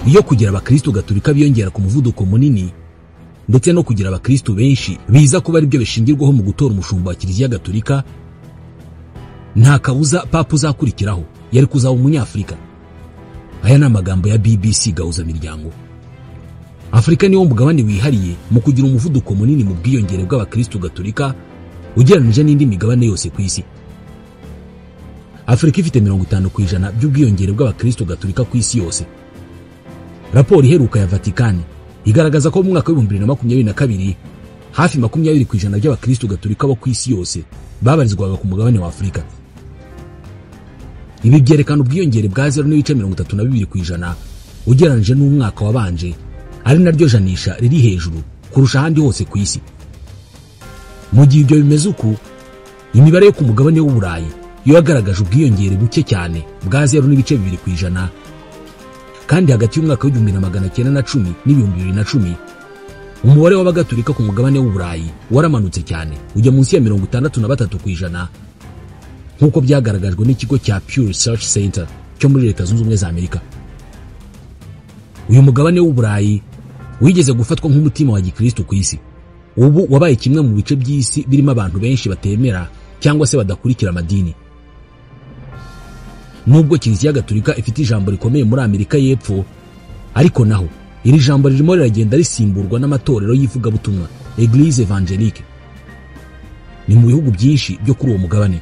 Iyo kugira abakristo gatolika biyongera ku muvuduko munini ndetse no kugira abakristo benshi biza kuba ari byo bishingirwaho mu gutora umushumba wa Kiliziya Gatolika, nta kabuza papa uzakurikiraho yari kuzaba umunyafurika. Aya ni amagambo ya BBC Gahuza Miryango. Afurika niwo mugabane wihariye mu kugira umuvuduko munini mu bwiyongere bw'abakristo gatolika ugereranije n'indi migabane yose ku isi. Afurika ifite 50% by'ubwiyongere bw'abakristo gatolika ku isi yose. Raporo iheruka ya Vatikani igaragaza ko mu mwaka wa 2022 hafi 20% by'abakristo gatolika bo ku isi yose babarizwaga ku mugabane wa Afurika. Ibi byerekana ubwiyongere bwa 0.32% ugereranije n'umwaka wabanje, ari naryo janisha riri hejuru kurusha ahandi hose ku isi. Mu gihe ibyo bimeze uku, imibare yo ku mugabane w'Uburayi yo yagaragaje ubwiyongere buke cyane bwa 0.2%, kandi hagati y'umwaka wa 1910 n'ibihumbi 2010 umubare w'abagatolika ku mugabane w'Uburayi waramanutse cyane ujya munsi ya 63% nk'uko byagaragajwe n'ikigo cya Pew Research Center cyo muri Leta Zunze Ubumwe za Amerika. Uyu mugabane w'Uburayi wigeze gufatwa nk'umutima wa gikristo ku isi, ubu wabaye kimwe mu bice by'isi birimo abantu benshi batemera cyangwa se badakurikira amadini. Nubwo Kiliziya Gatolika ifite ijambo rikomeye muri Amerika y'Epfo, ariko naho iri jambo ririmo riragenda risimburwa n'amatorero y'ivugabutumwa, Eglise Evangelique, ni mu bihugu byinshi byo kuri uwo mugabane.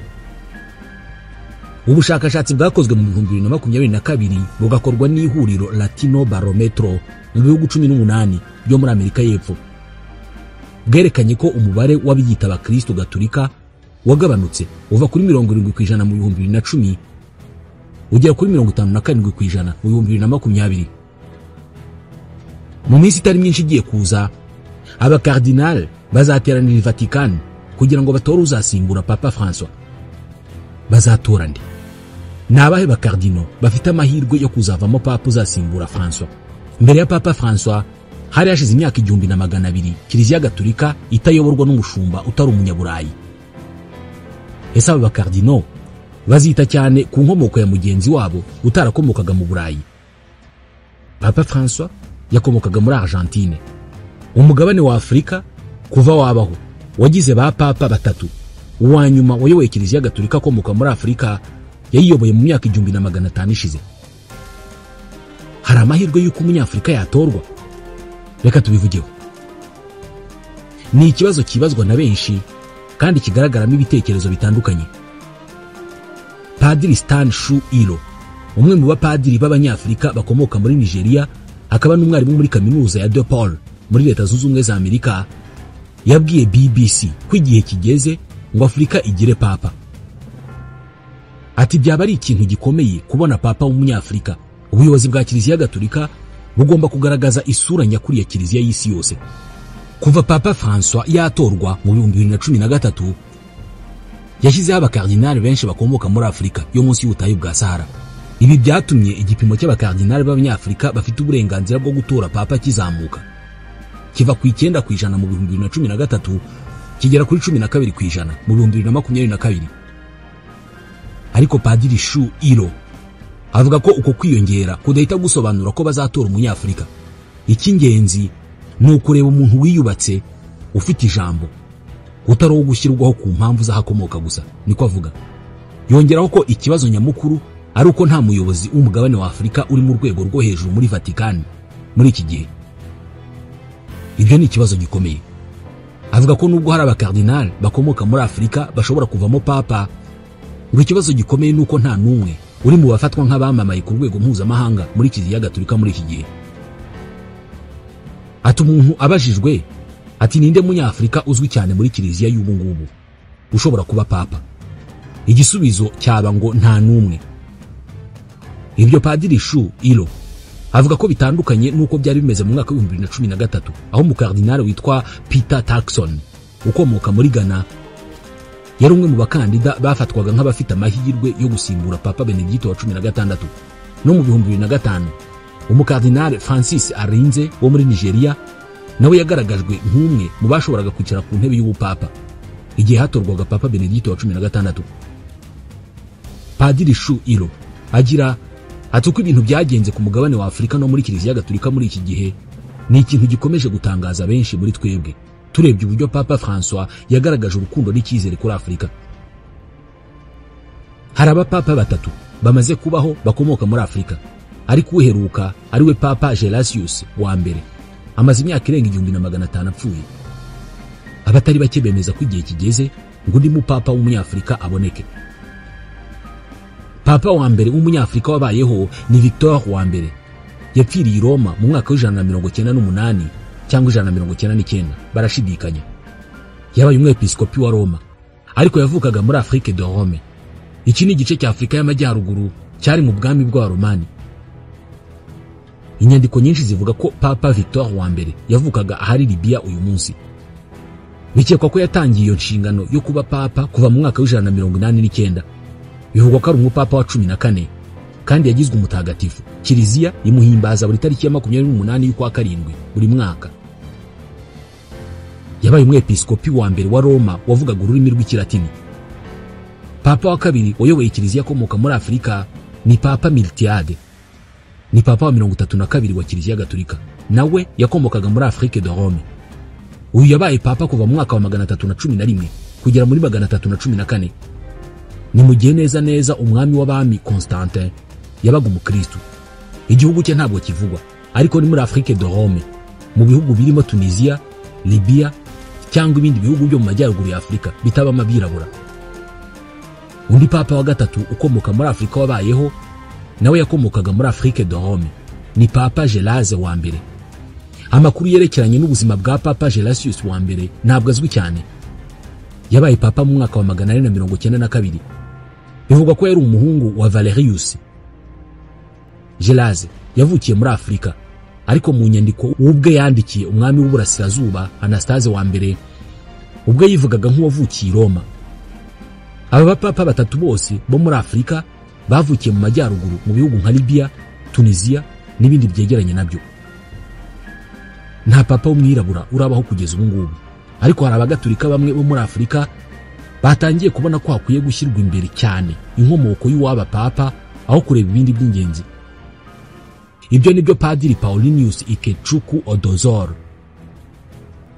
Ubushakashatsi bwakozwe mu 2022 bugakorwa n'ihuriro Latino Barometro mu bihugu 18 byo muri Amerika y'Epfo bwerekanye ko umubare w'abiyita abakristo gatolika wagabanutse uva kuri 70% mu 2010 ugera kuri 57% mu 2020. Mu minsi itari myinshi igiye kuza, abakardinali bazateranira i Vatican kugira ngo batore uzasimbura Papa François. Bazatora nde? Ni abahe bakardino bafite amahirwe yo kuzavamo papa uzasimbura François? Mbere ya Papa François hari hashize imyaka 1200 Kiliziya Gatolika itayoborwa n'umushumba utari umunyaburayi. Ese aba bakardino bazita cyane ku nkomoko ya mugenzi wabo utarakomokaga mu Burayi? Papa François yakomokaga muri Argentine. Umugabane wa Afurika kuva wabaho wagize ba papa batatu. Uwa nyuma wayoboye Kiliziya Gatolika akomoka muri Afurika yayiyoboye mu myaka 1500 ishize. Hari amahirwe y'uko umunyafurika yatorwa? Reka tubivugeho. Ni ikibazo kibazwa na benshi kandi kigaragaramo ibitekerezo bitandukanye. Padiri Stan Shu Ilo, umwe mu bapadiri b'abanyafurika bakomoka muri Nigeria, akaba n'umwarimu muri kaminuza ya DePaul muri Leta Zunze Ubumwe za Amerika, yabwiye BBC ko igihe kigeze ngo Afurika igire papa. Ati byaba ari ikintu gikomeye kubona papa w'umunyafurika. Ubuyobozi bwa Kiliziya Gatolika bugomba kugaragaza isura nyakuri ya Kiliziya y'isi yose. Kuva Papa François yatorwa mu 2013 yashyizeho abakardinali benshi bakomoka muri Afurika yo munsi y'ubutayu bwa Sahara. Ibi byatumye igipimo cy'abakardinali b'abanyafurika bafite uburenganzira bwo gutora papa kizamuka, kiva ku 9% mu 2013 kigera kuri 12% mu 2022. Ariko Padiri Shu Ilo avuga ko uko kwiyongera kudahita gusobanura ko bazatora umunyafurika. Icy'ingenzi ni ukureba umuntu wiyubatse, ufite ijambo, utari uwo gushyirwaho ku mpamvu z'ahakomoka gusa, niko avuga. Yongeraho ko ikibazo nyamukuru ari uko nta muyobozi w'umugabane wa Afurika uri mu rwego rwo hejuru muri Vatican muri iki gihe. Ibyo ni ikibazo gikomeye. Avuga ko nubwo hari abakardinali bakomoka muri Afurika bashobora kuvamo papa, ngo ikibazo gikomeye ni uko nta n'umwe uri mu bafatwa nk'abamamaye ku rwego mpuzamahanga muri Kiliziya Gatolika muri iki gihe. Ati umuntu abajijwe ati ninde munyafurika uzwi cyane muri Kiliziya y'ubu ngubu ushobora kuba papa, igisubizo cyaba ngo nta n'umwe. Ibyo Padiri Shu Ilo avuga ko bitandukanye n'uko byari bimeze mu mwaka wa 2013, aho umukardinali witwa Peter Turkson ukomoka muri Ghana yari umwe mu bakandida bafatwaga nk'abafite amahirwe yo gusimbura Papa Benedicto wa 16. No mu 2005 umukardinali Francis Arinze wo muri Nigeria nawe yagaragajwe nk'umwe mu bashoboraga kwicara ku ntebe y'ubupapa igihe hatorwaga Papa Benedicto wa 16. Padiri Shu Ilo agira Ati uko ibintu byagenze ku mugabane wa Afurika no muri Kiliziya Gatolika muri iki gihe ni ikintu gikomeje gutangaza benshi muri twebwe, turebye uburyo Papa Francois yagaragaje urukundo n'icyizere kuri Afurika. Hari abapapa batatu bamaze kubaho bakomoka muri Afurika, ariko uheruka ariwe Papa Gelasius wa mbere amaze imyaka irenga 1500 apfuye. Abatari bake bemeza ko igihe kigeze ngo undi mupapa w'umunyafurika aboneke. Papa wa mbere w'umunyafurika wabayeho ni Victor wa mbere, yapfiriye i Roma mu mwaka wa 198 cyangwa 199, barashidikanya. Yabaye umwepiskopi wa Roma, ariko yavukaga muri Afrique de Rome. Iki ni igice cya Afurika y'Amajyaruguru cyari mu bwami bw'Abaromani. Inyandiko nyinshi zivuga ko Papa Victor wa mbere yavukaga ahari Libya uyu munsi. Bikekwa ko yatangiye iyo nshingano yo kuba papa kuva mu mwaka wa 189. Bivugwa ko ari umupapa wa 14 kandi yagizwe umutagatifu. Kiliziya imuhimbaza buri tariki ya 28 y'ukwa karindwi buri mwaka. Yabaye umwepiskopi wa mbere wa Roma wavugaga ururimi rw'Ikilatini. Papa wa kabiri wayoboye Kiliziya akomoka muri Afurika ni Papa Miltiade. Ni papa wa 32 wa Kiliziya Gatolika, nawe yakomokaga muri Afrique de Rome. Uyu yabaye papa kuva mu mwaka wa 311 kugera muri 314. Ni mu gihe neza neza umwami w'abami Constantin yabaga umukristo. Igihugu cye ntabwo kivugwa, ariko ni muri Afrique de Rome, mu bihugu birimo Tunisia, Libya cyangwa ibindi bihugu byo mu majyaruguru ya Afurika bitabamo abirabura. Undi papa wa gatatu ukomoka muri Afurika wabayeho nawe yakomokaga muri Afrique de Rome ni Papa Gelase wa mbere. Amakuru yerekeranye n'ubuzima bwa Papa Gelasius wa mbere ntabwo azwi cyane. Yabaye papa mu mwaka wa 492. Bivugwa ko yari umuhungu wa Valerius. Gelase yavukiye muri Afurika, ariko mu nyandiko ubwe yandikiye umwami w'Uburasirazuba Anastase wa mbere ubwe yivugaga nk'uwavukiye i Roma. Aba bapapa batatu bose bo muri Afurika bavukiye mu majyaruguru mu bihugu nka Libya, Tunisia n'ibindi byegeranye nabyo. Nta papa w'umwirabura urabaho kugeza ubu ngubu, ariko hari abagatulika bamwe bo muri Afurika batangiye kubona ko hakwiye gushyirwa imbere cyane inkomoko y'uwaba papa aho kureba ibindi by'ingenzi. Ibyo nibyo Padiri Paulinus Ikechukwu Odozor,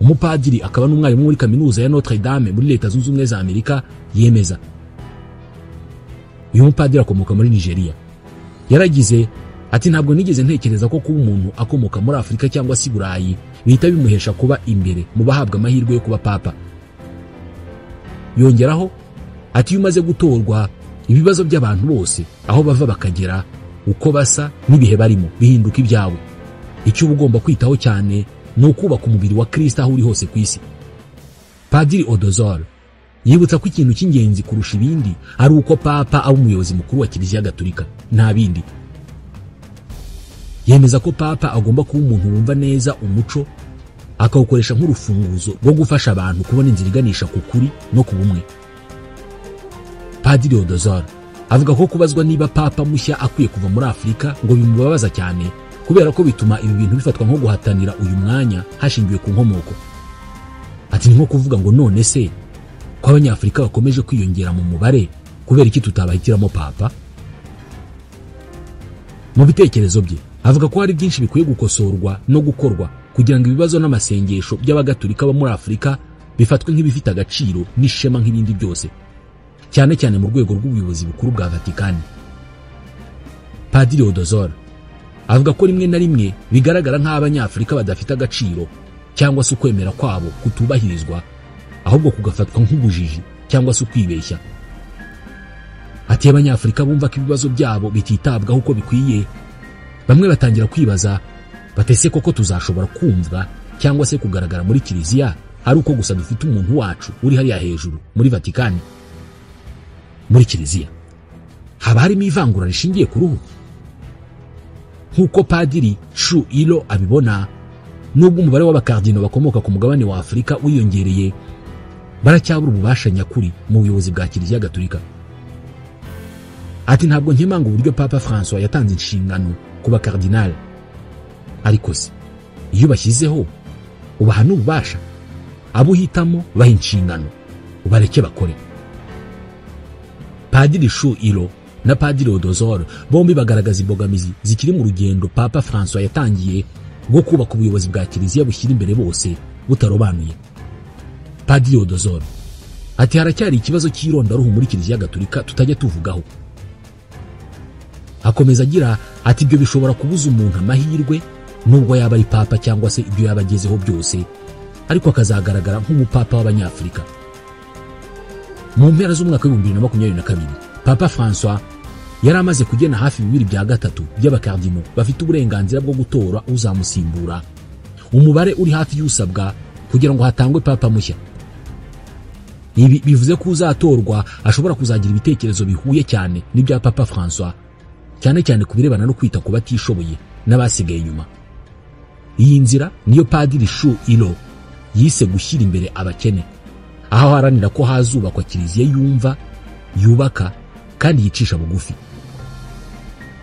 umupadiri akaba n'umwarimu muri kaminuza ya Notre Dame muri Leta Zunze Ubumwe za Amerika, yemeza. Uyu mupadiri akomoka muri Nigeria. Yaragize ati ntabwo nigeze ntekereza ko kuba umuntu akomoka muri Afurika cyangwa se Burayi bihita bimuhesha kuba imbere mu bahabwa amahirwe yo kuba papa. Yongeraho ati iyo umaze gutorwa ibibazo by'abantu bose aho bava bakagera, uko basa n'ibihe barimo bihinduka ibyawe. Icyo uba ugomba kwitaho cyane ni ukubaka umubiri wa Kristo aho uri hose ku isi. Padiri Odozor yibutsa ko ikintu cy'ingenzi kurusha ibindi ari uko papa aba umuyobozi mukuru wa Kiliziya Gatolika, nta bindi. Yemeza ko papa agomba kuba umuntu wumva neza umuco, akawukoresha nk'urufunguzo rwo gufasha abantu kubona inzira iganisha ku kuri no ku bumwe. Padiri Odozor avuga ko kubazwa niba papa mushya akwiye kuva muri Afurika ngo bimubabaza cyane, kubera ko bituma ibi bintu bifatwa nko guhatanira uyu mwanya hashingiwe ku nkomoko. Ati ni nko kuvuga ngo none se ko abanyafurika bakomeje kwiyongera mu mubare, kubera iki tutabahitiramo papa? Mu bitekerezo bye avuga ko hari byinshi bikwiye gukosorwa no gukorwa kugira ngo ibibazo n'amasengesho by'abagatulika bo muri Afurika bifatwe nk'ibifite agaciro n'ishema nk'ibindi byose, cyane cyane mu rwego rw'ubuyobozi bukuru bwa Vatikani. Padiri Odozor avuga ko rimwe na rimwe bigaragara nk'abanyafurika badafite agaciro cyangwa se ukwemera kwabo kutubahirizwa, ahubwo kugafatwa nk'ubujiji cyangwa se ukwibeshya. Ati abanyafurika bumva ko ibibazo byabo bititabwaho uko bikwiye, bamwe batangira kwibaza batese koko tuzashobora kumvwa cyangwa se kugaragara muri Kiliziya ari uko gusa dufite umuntu wacu uri hariya hejuru muri Vatikani. Muri Kiliziya haba harimo ivangura rishingiye ku ruhu. Nk'uko Padiri Chu Ilo abibona, nubwo umubare w'abakardino bakomoka ku mugabane wa Afurika wiyongereye, baracyabura ububasha nyakuri mu buyobozi bwa Kiliziya Gatolika. Ati ntabwo nkemanga uburyo Papa François yatanze inshingano ku bakardinali, ariko se iyo bashyizeho ubaha n'ububasha, abo uhitamo baha inshingano ubareke bakore. Padiri Chu Ilo na Padiri Odozor bombi bagaragaza imbogamizi zikiri mu rugendo Papa François yatangiye rwo kubaka ubuyobozi bwa Kiliziya bushyira imbere bose butarobanuye. Padiri Odozor ati haracyari ikibazo cy'irondaruhu muri Kiliziya Gatolika tutajya tuvugaho. Akomeza agira ati ibyo bishobora kubuza umuntu amahirwe nubwo yaba ari papa cyangwa se ibyo yaba agezeho byose, ariko akazagaragara nk'umupapa w'Abanyafurika. Mu mpera z'umwaka w'ibihumbi bibiri na makumyabiri na kabiri, Papa François yari amaze kugena hafi 2/3 by'abakardino bafite uburenganzira bwo gutora uzamusimbura, umubare uri hafi y'usabwa kugira ngo hatangwe papa mushya. Ibi bivuze ko uzatorwa ashobora kuzagira ibitekerezo bihuye cyane n'ibya Papa François, cyane cyane ku birebana no kwita ku batishoboye n'abasigaye inyuma. Iyi nzira niyo Padiri Shu Ilo yise gushyira imbere abakene, aho aharanira ko hazubakwa kiliziya yumva, yubaka kandi yicisha bugufi.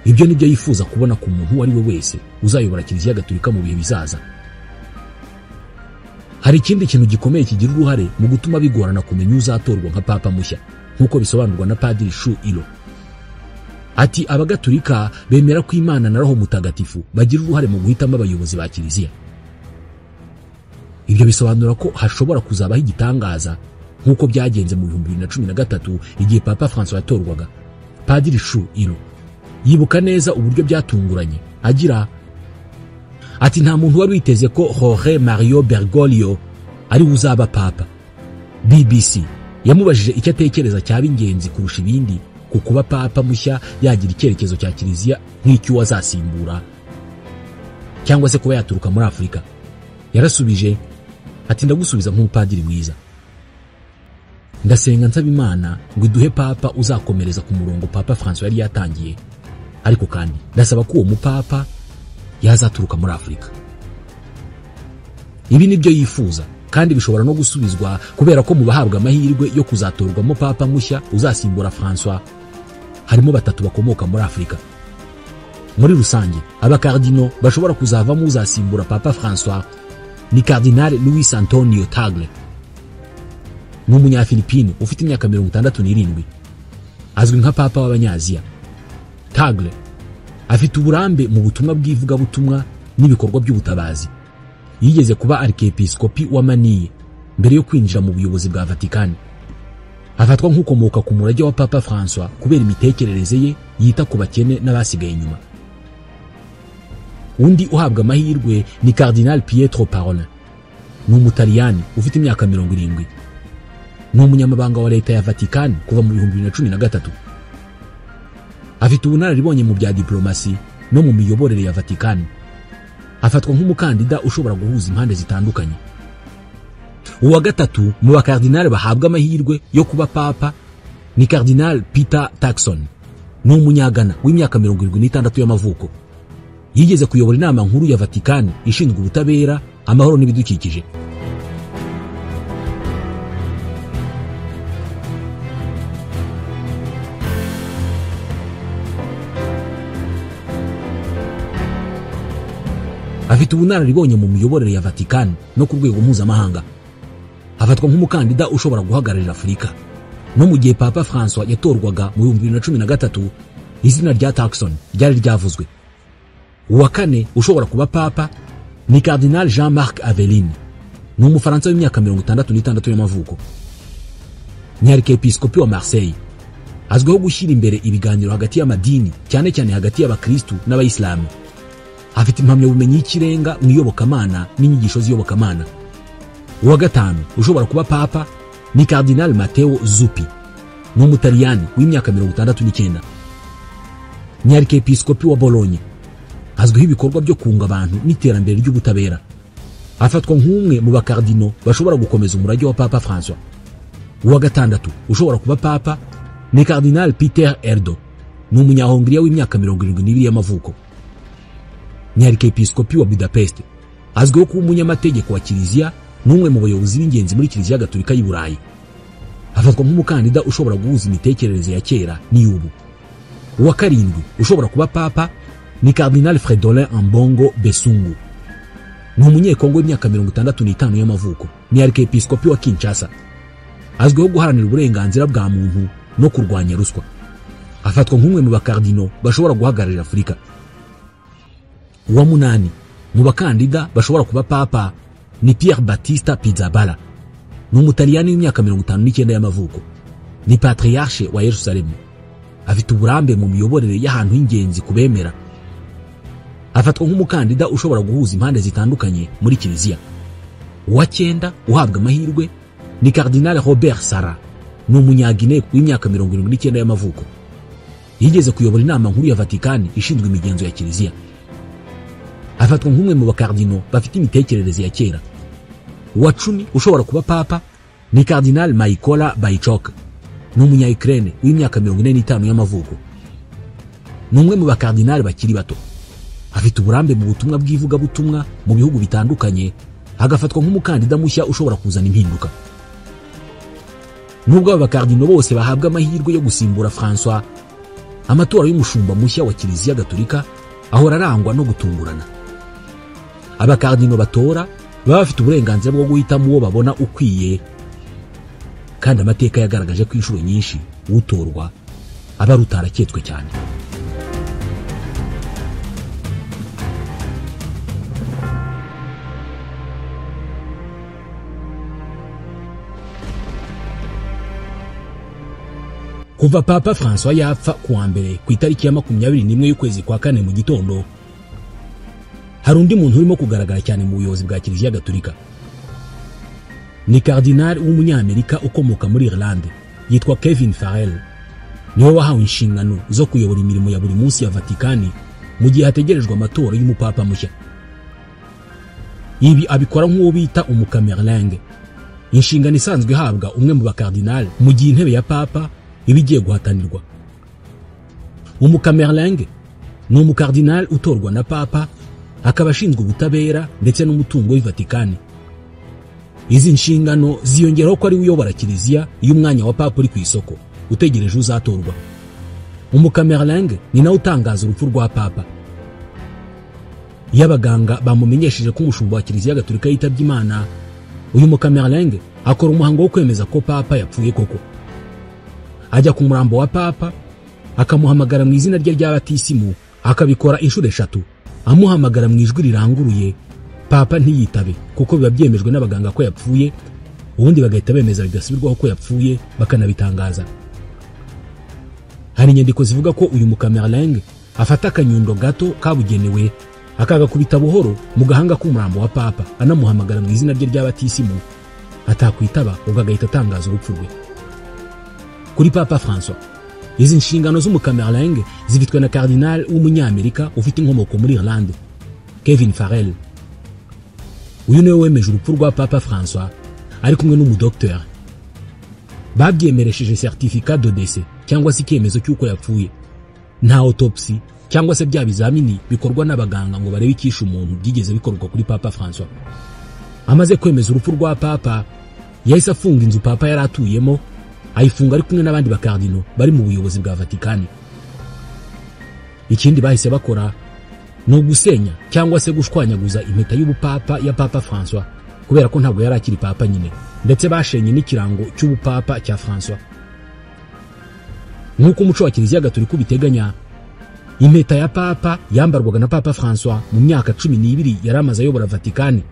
Ibyo nibyo yifuza kubona ku muntu uwo ari we wese uzayobora Kiliziya Gatolika mu bihe bizaza. Hari ikindi kintu gikomeye kigira uruhare mu gutuma bigorana kumenya uzatorwa nka papa mushya, nk'uko bisobanurwa na Padiri Shu Ilo. Ati abagatolika bemera ko Imana na Roho Mutagatifu bagira uruhare mu guhitamo abayobozi ba Kiliziya. Ibyo bisobanura ko hashobora kuzabaho igitangaza nk'uko byagenze mu 2013 igihe Papa François yatorwaga. Padiri Shu Ilo yibuka neza uburyo byatunguranye, agira ati nta muntu wari witeze ko Jorge Mario Bergoglio ari uzaba papa. BBC yamubajije icyo atekereza cyaba ingenzi kurusha ibindi ku kuba papa mushya yagira icyerekezo cya Kiliziya nk'icyo azasimbura cyangwa se kuba yaturuka muri Afurika. Yarasubije ati ndagusubiza nk'umupadiri mwiza, ndasenga nsaba Imana ngo iduhe papa uzakomereza ku murongo Papa François yari yatangiye, ariko kandi ndasaba ko uwo mupapa yazaturuka muri Afurika. Ibi nibyo yifuza kandi bishobora no gusubizwa kubera ko mu bahabwa amahirwe yo kuzatorwamo papa mushya uzasimbura François harimo 3 bakomoka muri Afurika. Muri rusange abakardino bashobora kuzavamo uzasimbura Papa François ni Cardinal Luis Antonio Tagle, ni umunyafilipine ufite imyaka 67, azwi nka papa w'Abanyaziya. Tagle afite uburambe mu butumwa bw'ivugabutumwa n'ibikorwa by'ubutabazi. Yigeze kuba arkiyepiskopi wa Manille mbere yo kwinjira mu buyobozi bwa Vatican. Afatwa nk'ukomoka ku murage wa Papa François kubera imitekerereze ye yita ku bakene n'abasigaye inyuma. Undi uhabwa amahirwe ni Cardinal Pietro Parolin, ni umutaliyani ufite imyaka 70, ni umunyamabanga wa leta ya Vatican kuva mu 2013. Afite ubunararibonye mu bya diplomasi no mu miyoborere ya Vatican. Afatwa nk'umukandida ushobora guhuza impande zitandukanye. Uwa gatatu mu bakardinali bahabwa amahirwe yo kuba papa ni Cardinal Peter Turkson, ni umunyagana w'imyaka 76 y'amavuko. Yigeze kuyobora inama nkuru ya Vatican ishinzwe ubutabera, amahoro n'ibidukikije. Afite ubunararibonye mu miyoborere ya Vatican no ku rwego mpuzamahanga. Afatwa nk'umukandida ushobora guhagararira Afurika. No mu gihe Papa François yatorwaga mu 2013, izina rya Turkson ryari ryavuzwe. Uwa kane ushobora kuba papa ni Cardinal Jean-Marc Aveline, ni umufaransa w'imyaka 66 y'amavuko. Ni arkiyepiskopi wa Marseille. Azwiho gushyira imbere ibiganiro hagati y'amadini, cyane cyane hagati y'abakristu n'abayisilamu. Afite impamyabumenyi y'ikirenga mu iyobokamana n'inyigisho z'iyobokamana. Uwa gatanu ushobora kuba papa ni Cardinal Matteo Zuppi, ni umutaliyani w'imyaka 69. Ni arkiyepiskopi wa Bologna. Azwiho ibikorwa byo kunga abantu n'iterambere ry'ubutabera. Afatwa nk'umwe mu bakardino bashobora gukomeza umurage wa Papa François. Uwa gatandatu ushobora kuba papa ni Cardinal Peter Erdo, ni umunyahongiriya w'imyaka 72 y'amavuko. Ni arkiyepiskopi wa Budapest. Azwiho kuba umunyamategeko wa Kiliziya n'umwe mu bayobozi b'ingenzi muri Kiliziya Gatolika y'i Burayi. Afatwa nk'umukandida ushobora guhuza imitekerereze ya kera n'iy'ubu. Uwa karindwi ushobora kuba papa ni Cardinal Fridolin Ambongo Besungu, ni umunyekongo w'imyaka 65 y'amavuko. Ni arkiyepiskopi wa Kinshasa. Azwiho guharanira uburenganzira bwa muntu no kurwanya ruswa. Afatwa nk'umwe mu bakardino bashobora guhagararira Afurika. Uwa munani mu bakandida bashobora kuba papa ni Pierre Battista Pizzaballa. Ni umutaliyani w'imyaka 59 y'amavuko. Ni patriarche wa Yerusalemu. Afite uburambe mu miyoborere y'ahantu h'ingenzi kubemera. Afatwa nk'umukandida ushobora guhuza impande zitandukanye muri kiliziya. Uwa cyenda uhabwa amahirwe ni Cardinal Robert Sarah. Ni umunyagine w'imyaka 79 y'amavuko. Yigeze kuyobora inama nkuru ya Vatikani ishinzwe imigenzo ya kiliziya. Afatwa nk'umwe mu bakardino bafite imitekerereze ya kera. Uwa 10 ushobora kuba papa ni Cardinal Mykola Baichok. Ni umunya-Ukraine w'imyaka 45 y'amavuko. Ni umwe mu bakardinali bakiri bato. Afite uburambe mu butumwa bw'ivugabutumwa mu bihugu bitandukanye, agafatwa nk'umukandida mushya ushobora kuzana impinduka. Nubwo aba bakardino bose bahabwa amahirwe yo gusimbura François, amatora y'umushumba mushya wa Kiliziya Gatolika ahora arangwa no gutungurana. Abakardino batora baba bafite uburenganzira bwo guhitamo uwo babona ukwiye, kandi amateka yagaragaje ko inshuro nyinshi utorwa aba rutaraketswe cyane. Kuva Papa François yapfa kuwa mbere ku itariki ya 21 y'ukwezi kwa kane mu gitondo, hari undi muntu urimo kugaragara cyane mu buyobozi bwa Kiliziya Gatolika. Ni Cardinal w'umunyamerika ukomoka muri Irlande, yitwa Kevin Farrell. Niwe wahawe inshingano zo kuyobora imirimo ya buri munsi ya Vatikani mu gihe hategerejwe amatora y'umupapa mushya. Ibi abikora nk'uwo bita umukamerlingue, inshingano isanzwe ihabwa umwe mu bakardinal mu gihe intebe ya papa iba igiye guhatanirwa. Umukamerlingue ni umukardinal utorwa na papa, akaba ashinzwe ubutabera ndetse n'umutungo w'i Vatikani. Izi nshingano ziyongeraho ko ari uyobora kiliziya iyo umwanya wa papa uri ku isoko utegereje uzatorwa. Umukamerlingue ni nawe utangaza urupfu rwa papa. Iyo abaganga bamumenyesheje ko umushumba wa Kiliziya Gatolika yitabye Imana, uyu mukamerlingue akora umuhango wo kwemeza ko papa yapfuye koko. Ajya ku murambo wa papa akamuhamagara mu izina rye rya batisimu, akabikora inshuro 3, amuhamagara mu ijwi riranguruye. Papa ntiyitabe kuko biba byemejwe n'abaganga ko yapfuye, ubundi bagahita bemeza bidasubirwaho ko yapfuye bakanabitangaza. Hari inyandiko zivuga ko uyu mukamerlingue afata akanyundo gato kabugenewe akagakubita buhoro mu gahanga k'umurambo wa papa, anamuhamagara mu izina rye rya batisimu, atakwitaba ubwo agahita atangaza urupfu rwe. Kuri Papa François, izi nshingano z'umukamerlingue zifitwe na Cardinal w'umunyamerika ufite inkomoko muri Irlande, Kevin Farrell. Uyu niwe wemeje urupfu rwa Papa François ari kumwe n'umudocteur. Babyemeresheje certificat de décès cyangwa se icyemezo cy'uko yapfuye. Nta autopsy cyangwa se bya bizamini bikorwa n'abaganga ngo barebe icyishe umuntu byigeze bikorwa kuri Papa François. Amaze kwemeza urupfu rwa Papa, yahise afunga inzu Papa yari atuyemo, ayifunga ari kumwe n'abandi bakardino bari mu buyobozi bwa Vatikani. Ikindi bahise bakora ni ugusenya cyangwa se gushwanyaguza impeta y'ubupapa ya Papa François, kubera ko ntabwo yari akiri papa nyine, ndetse bashenye n'ikirango cy'ubupapa cya François. Nk'uko umuco wa Kiliziya Gatolika ubiteganya, impeta ya papa yambarwaga na Papa François mu myaka 12 yari amaze ayobora Vatikani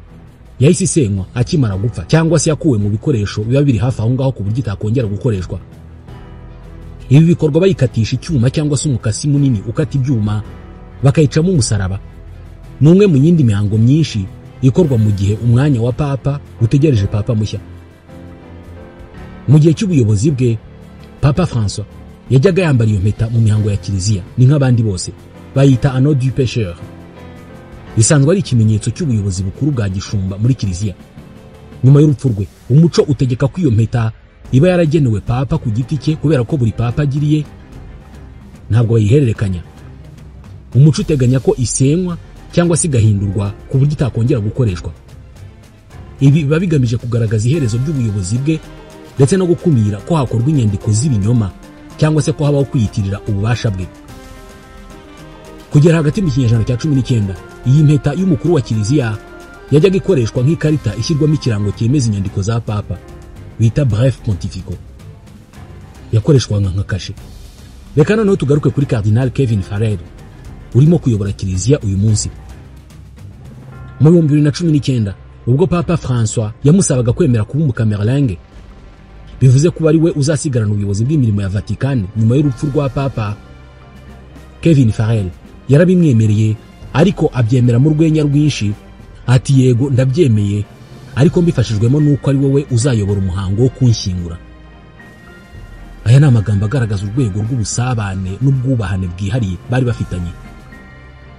yahise isenywa akimara gupfa, cyangwa se yakuwe mu bikoresho biba biri hafi aho ngaho ku buryo itakongera gukoreshwa. Ibi bikorwa bayikatisha icyuma cyangwa se umukasi munini ukata ibyuma, bakayicamo umusaraba. Ni umwe mu yindi mihango myinshi ikorwa mu gihe umwanya wa papa utegereje papa mushya. Mu gihe cy'ubuyobozi bwe, Papa François yajyaga yambara iyo mpeta mu mihango ya kiliziya, ni nk'abandi bose bayita anneau du pécheur. Isanzwe ari ikimenyetso cy'ubuyobozi bukuru bwa gishumba muri kiliziya. Nyuma y'urupfu rwe, umuco utegeka ko iyo mpeta iba yaragenewe papa ku giti cye, kubera ko buri papa agiriye ntabwo bayihererekanya. Umuco uteganya ko isenywa cyangwa se igahindurwa ku buryo itakongera gukoreshwa. Ibi biba bigamije kugaragaza iherezo ry'ubuyobozi bwe ndetse no gukumira ko hakorwa inyandiko z'ibinyoma cyangwa se ko habaho kwiyitirira ububasha bwe. Kugera hagati mu kinyejana cya 19, iyi mpeta y'umukuru wa kiliziya yajyaga ikoreshwa nk'ikarita ishyirwamo ikirango cyemeza inyandiko za papa bita bref pontifico. Yakoreshwaga nka kashe. Reka noneho tugaruke kuri Cardinal Kevin Farrell urimo kuyobora kiliziya uyu munsi. Mu 2019 ubwo Papa Francois yamusabaga kwemera kuba umukamerlingue, bivuze kuba ari we uzasigarana ubuyobozi bw'imirimo ya Vatican nyuma y'urupfu rwa Papa, Kevin Farrell yarabimwemereye, ariko abyemera mu rwenya rwinshi ati yego ndabyemeye, ariko mbifashijwemo nuko ari wowe uzayobora umuhango wo kunshyingura. Aya ni amagambo agaragaza urwego rw'ubusabane n'ubwubahane bwihariye bari bafitanye.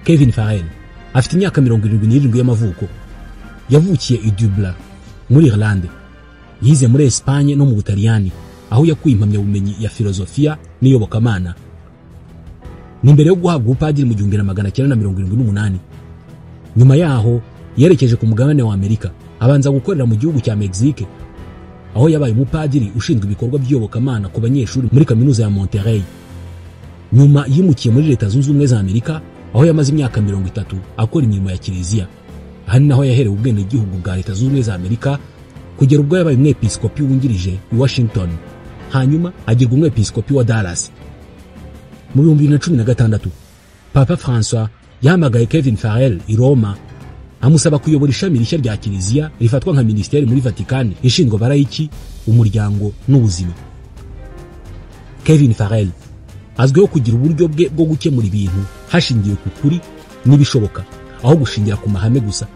Kevin Farrell afite imyaka 77 y'amavuko. Yavukiye i Dublin muri Irlande. Yize muri Espagne no mu Butaliyani, aho yakuye impamyabumenyi ya filozofiya n'iyobokamana. Ni mbere yo guhabwa ubupadiri mu 1978. Nyuma yaho yerekeje ku mugabane wa Amerika, abanza gukorera mu gihugu cya Mexique, aho yabaye umupadiri ushinzwe ibikorwa by'iyobokamana ku banyeshuri muri kaminuza ya Monterrey. Nyuma yimukiye muri Leta Zunze Ubumwe za Amerika, aho yamaze imyaka 30 akora imirimo ya kiliziya. Aha ni naho yaherewe ubwenegihugu bwa Leta Zunze Ubumwe za Amerika kugera ubwo yabaye umwepiskopi wungirije i Washington, hanyuma agirwa umwepiskopi wa Dallas. Mu 2016 Papa Francois yahamagaye Kevin Farrell i Roma, amusaba kuyobora ishami rishya rya kiliziya rifatwa nka minisiteri muri Vatican ishinzwe abarayiki, umuryango n'ubuzima. Kevin Farrell azwiho kugira uburyo bwe bwo gukemura ibintu hashingiwe ku kuri n'ibishoboka, aho gushingira ku mahame gusa.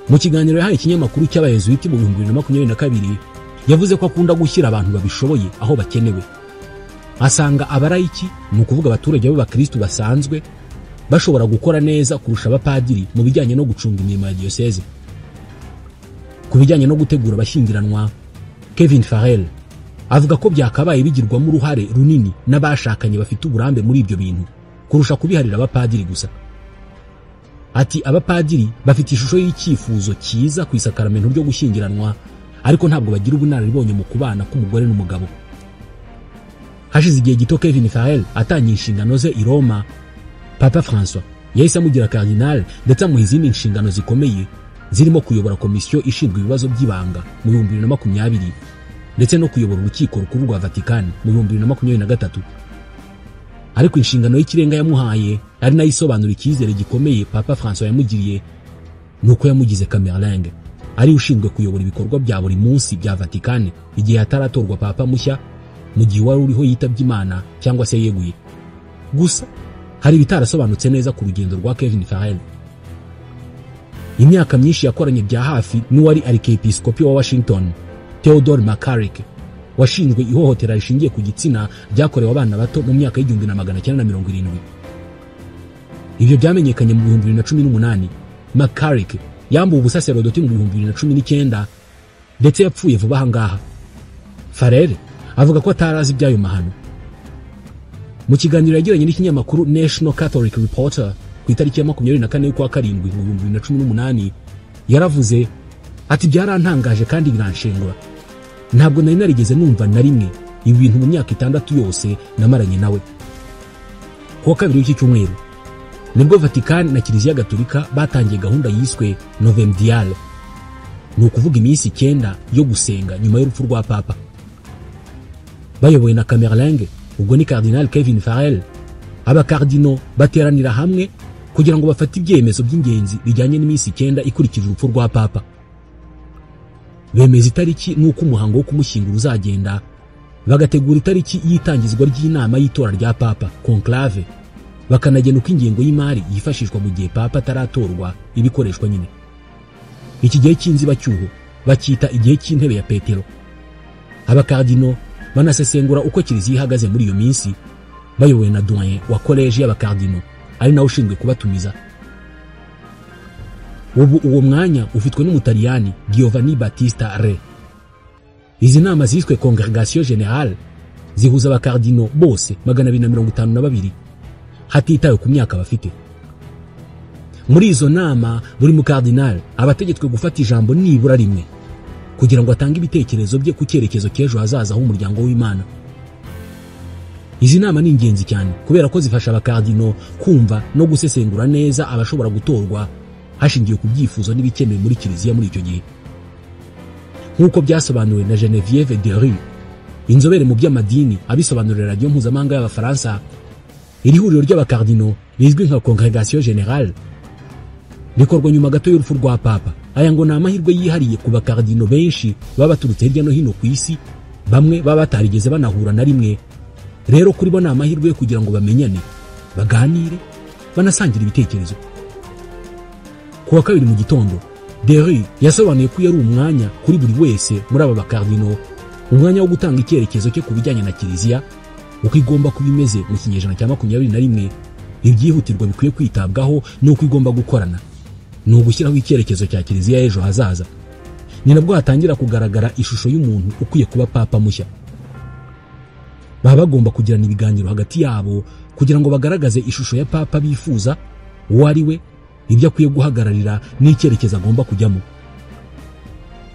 Mu kiganiro yahaye ikinyamakuru cy'abayezuwiti mu 2022 yavuze ko akunda gushyira abantu babishoboye aho bakenewe. Asanga abarayiki, ni ukuvuga abaturage b'abakristu basanzwe, bashobora gukora neza kurusha abapadiri mu bijyanye no gucunga imirimo ya diyoseze. Ku bijyanye no gutegura abashyingiranwa, Kevin Farrell avuga ko byakabaye bigirwamo uruhare runini n'abashakanye bafite uburambe muri ibyo bintu kurusha kubiharira abapadiri gusa. Ati abapadiri bafite ishusho y'icyifuzo cyiza ku isakaramento ryo gushyingiranwa, ariko ntabwo bagira ubunararibonye mu kubana k'umugore n'umugabo. Hashize igihe gito Kevin Farrell atangiye inshingano ze i Roma, Papa Francois yahise amugira cardinal ndetse amuha izindi nshingano zikomeye zirimo kuyobora komisiyo ishinzwe ibibazo by'ibanga mu 2020 ndetse no kuyobora urukiko rukuru rwa Vatican mu 2023. Ariko inshingano y'ikirenga yamuhaye ari nayo isobanura icyizere gikomeye Papa Francois yamugiriye, nuko yamugize camerlingue, ari ushinzwe kuyobora ibikorwa bya buri munsi bya Vatican igihe hataratorwa Papa mushya, mu gihe wari uriho yitabye Imana cyangwa se yeguye. Gusa hari ibitarasobanutse neza ku rugendo rwa Kevin Farrell. Imyaka myinshi yakoranye bya hafi n'uwari arikepiskopi wa Washington, Theodore McCarrick, washinjwe ihohotera rishingiye ku gitsina ryakorewe abana bato mu myaka y'1970. Ibyo byamenyekanye mu 2018. McCarrick yambuwe ubusaserodoti mu 2019 ndetse yapfuye vuba aha ngaha. Farrell avuga ko atarazi iby'ayo mahano. Mu kiganiro yagiranye n'ikinyamakuru National Catholic Reporter ku itariki ya 24 y'ukwa karindwi mu 2018, yaravuze ati byarantangaje kandi biranshengura. Ntabwo nari narigeze numva na rimwe ibi bintu mu myaka 6 yose namaranye nawe. Ku wa kabiri w'iki cyumweru nibwo Vatican na Kiliziya Gatolika batangiye gahunda yiswe Novemdiale, ni ukuvuga iminsi 9 yo gusenga nyuma y'urupfu rwa Papa. Bayobowe na Camerlingue, ubwo ni Cardinal Kevin Farrell, abakardino bateranira hamwe kugira ngo bafate ibyemezo by'ingenzi bijyanye n'iminsi 9 ikurikije urupfu rwa Papa. Bemeza itariki n'uko umuhango wo kumushyingura uzagenda, bagategura itariki y'itangizwa ry'inama y'itora rya Papa, conclave, bakanagena uko ingengo y'imari yifashishwa mu gihe Papa ataratorwa ibikoreshwa nyine. Iki gihe cy'inzibacyuho bakita igihe cy'intebe ya Petero. Abakardino banasesengura uko kiliziya ihagaze muri iyo minsi, bayobowe na doyen wa college y'abakardino ari nawe ushinzwe kubatumiza. Ubu uwo mwanya ufitwe n'umutaliyani Giovanni Battista Re. Izi nama ziswe Congregation Générale zihuza abakardino bose 252 hatitawe ku myaka bafite. Muri izo nama buri mukardinal abategetswe gufata ijambo nibura rimwe kugira ngo atange ibitekerezo bye ku cyerekezo cy'ejo hazaza h'umuryango w'Imana. Izi nama ni ingenzi cyane kubera ko zifasha abakardino kumva no gusesengura neza abashobora gutorwa hashingiwe ku byifuzo n'ibikenewe muri kiliziya muri icyo gihe. Nk'uko byasobanuwe na Genevieve Derue, inzobere mu by'amadini, abisobanurira radiyo mpuzamahanga y'Abafaransa, iri huriro ry'abakardino rizwi nka Congregation Générale rikorwa nyuma gato y'urupfu rwa Papa. Aya ngo ni amahirwe yihariye ku bakardino benshi baba baturutse hirya no hino ku isi, bamwe baba batarigeze banahura na rimwe. Rero kuri bo ni amahirwe yo kugira ngo bamenyane, baganire, banasangire ibitekerezo. Ku wa kabiri mu gitondo, Deru yasobanuye ko yari umwanya kuri buri wese muri aba bakardino, umwanya wo gutanga icyerekezo cye ku bijyanye na Kiliziya, uko igomba kuba imeze mu kinyejana cya 21, ibyihutirwa bikwiye kwitabwaho n'uko igomba gukorana, ni ugushyiraho icyerekezo cya Kiliziya y'ejo hazaza. Ni nabwo hatangira kugaragara ishusho y'umuntu ukwiye kuba papa mushya. Baba bagomba kugirana ibiganiro hagati yabo kugira ngo bagaragaze ishusho ya papa bifuza, uwo ari we, ibyo akwiye guhagararira n'icyerekezo agomba kujyamo.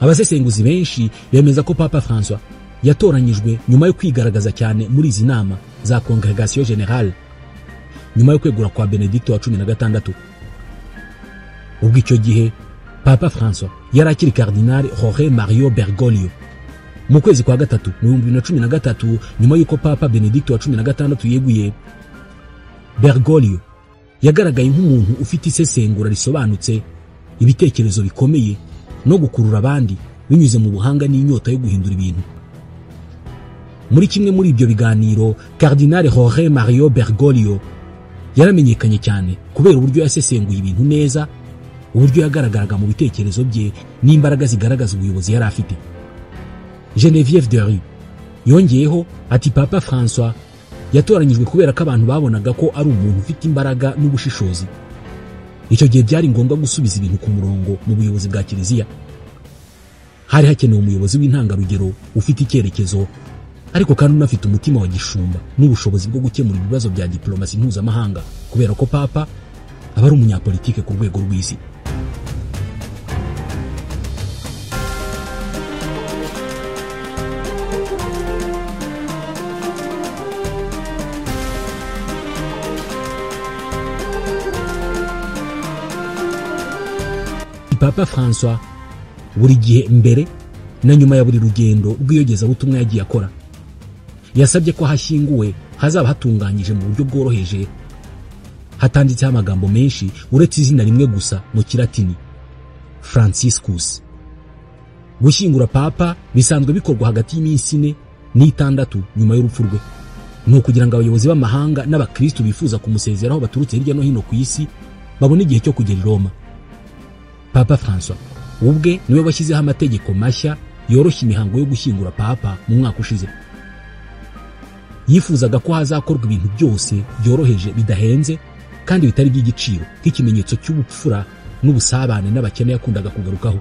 Abasesenguzi benshi bemeza ko Papa François yatoranyijwe nyuma yo kwigaragaza cyane muri izi nama za Congregation Générale, nyuma yo kwegura kwa Benedicto wa 16. Ubwo icyo gihe Papa François yari akiri Cardinal Jorge Mario Bergoglio. Mu kwezi kwa gatatu mu 2013, nyuma y'uko Papa Benedicto wa 16 yeguye, Bergoglio yagaragaye nk'umuntu ufite isesengura risobanutse, ibitekerezo bikomeye no gukurura abandi binyuze mu buhanga n'inyota yo guhindura ibintu. Muri kimwe muri ibyo biganiro, Cardinal Jorge Mario Bergoglio yaramenyekanye cyane kubera uburyo yasesenguye ibintu neza, uburyo yagaragaraga mu bitekerezo bye n'imbaraga zigaragaza ubuyobozi yari afite. Genevieve Deru yongeyeho ati Papa François yatoranyijwe kubera ko abantu babonaga ko ari umuntu ufite imbaraga n'ubushishozi. Icyo gihe byari ngombwa gusubiza ibintu ku murongo mu buyobozi bwa Kiliziya. Hari hakenewe umuyobozi w'intangarugero ufite icyerekezo, ariko kandi unafite umutima wa gishumba n'ubushobozi bwo gukemura ibibazo bya diplomasi mpuzamahanga, kubera ko Papa aba ari umunyapolitike ku rwego rw'isi. Papa François buri gihe mbere na nyuma ya buri rugendo rw'iyogezabutumwa yagiye akora, yasabye ko hashyinguwe hazaba hatunganyije mu buryo bworoheje, hatanditseho amagambo menshi uretse izina rimwe gusa mu Kilatini, Franciscus. Gushyingura Papa bisanzwe bikorwa hagati y'iminsi 4 n'6 nyuma y'urupfu rwe, ni ukugira ngo abayobozi b'amahanga n'abakristo bifuza kumusezeraho baturutse hirya no hino ku isi babone igihe cyo kugera i Roma. Papa François ubwe niwe washyizeho amategeko mashya yoroshya imihango yo gushyingura Papa mu mwaka ushize. Yifuzaga ko hazakorwa ibintu byose byoroheje, bidahenze kandi bitari by'igiciro, nk'ikimenyetso cy'ubupfura n'ubusabane n'abakene yakundaga kugarukaho.